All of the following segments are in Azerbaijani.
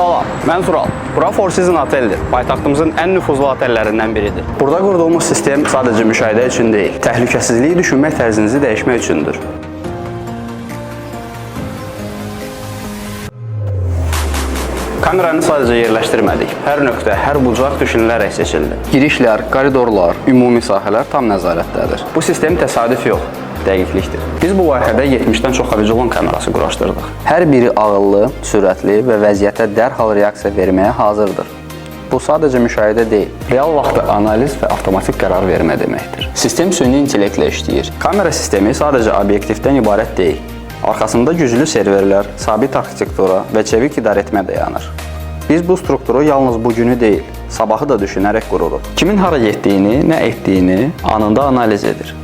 Salam, mən Tural. Bura Four Seasons Oteldir. Paytaxtımızın ən nüfuzlu otellərindən biridir. Burada qurduğumuz sistem sadəcə müşahidə üçün deyil, təhlükəsizliyi düşünmək tərzinizi dəyişmək üçündür. Kameranı sadəcə yerləşdirmədik. Hər nöqtə, hər bucaq düşünülərək seçildi. Girişlər, koridorlar, ümumi sahələr tam nəzarətdədir. Bu sistem təsadüf yox, dəqiqlikdir. Biz bu layihədə 70-dən çox Avigilon kamerası quraşdırdıq. Hər biri ağıllı, sürətli və vəziyyətə dərhal reaksiya verməyə hazırdır. Bu sadəcə müşahidə deyil, real vaxtda analiz və avtomatik qərar vermə deməkdir. Sistem süni intellektlə işləyir. Kamera sistemi sadəcə obyektivdən ibarət deyil. Arxasında güclü serverlər, sabit arxitektura və çevik idarəetmə dayanır. Biz bu strukturu yalnız bugünü deyil, sabahı da düşünərək qururuq. Kimin hara getdiyini, nə etdiyini anında analiz edir.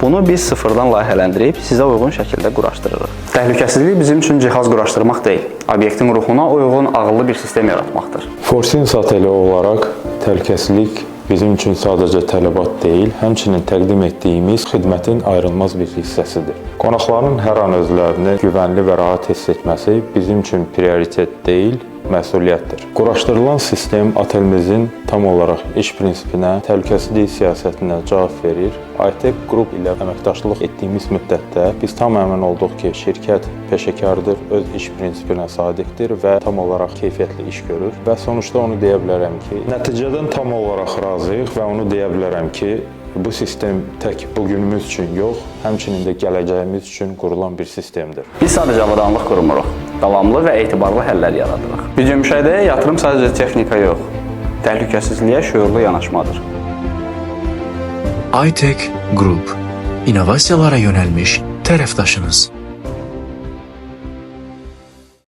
Bunu biz sıfırdan layihələndirib sizə uyğun şəkildə quraşdırırıq. Təhlükəsizlik bizim üçün cihaz quraşdırmaq deyil, obyektin ruhuna uyğun ağıllı bir sistem yaratmaqdır. Four Seasons Oteli olaraq təhlükəsizlik bizim üçün sadəcə tələbat deyil, həmçinin təqdim etdiyimiz xidmətin ayrılmaz bir hissəsidir. Qonaqların hər an özlərini güvənli və rahat hiss etməsi bizim üçün prioritet deyil, məsuliyyətdir. Quraşdırılan sistem otelimizin tam olaraq iş prinsipinə, təhlükəsizlik siyasətinə cavab verir. iTech Group ilə əməkdaşlıq etdiyimiz müddətdə biz tam əmin olduq ki, şirkət peşəkardır, öz iş prinsipinə sadiqdir və tam olaraq keyfiyyətli iş görür və sonuçda onu deyə bilərəm ki, nəticədən tam olaraq razıyıq və onu deyə bilərəm ki, bu sistem tək bugünümüz üçün yox, həmçinin də gələcəyimiz üçün qurulan bir sistemdir. Biz sadəcə avadanlıq qurmuruq, davamlı və etibarlı həllər yaradırıq. Video müşahidəyə yatırım sadəcə texnika yox, təhlükəsizliyə şüurlu yanaşmadır. iTech Group. İnovasiyalara yönəlmiş tərəfdaşınız.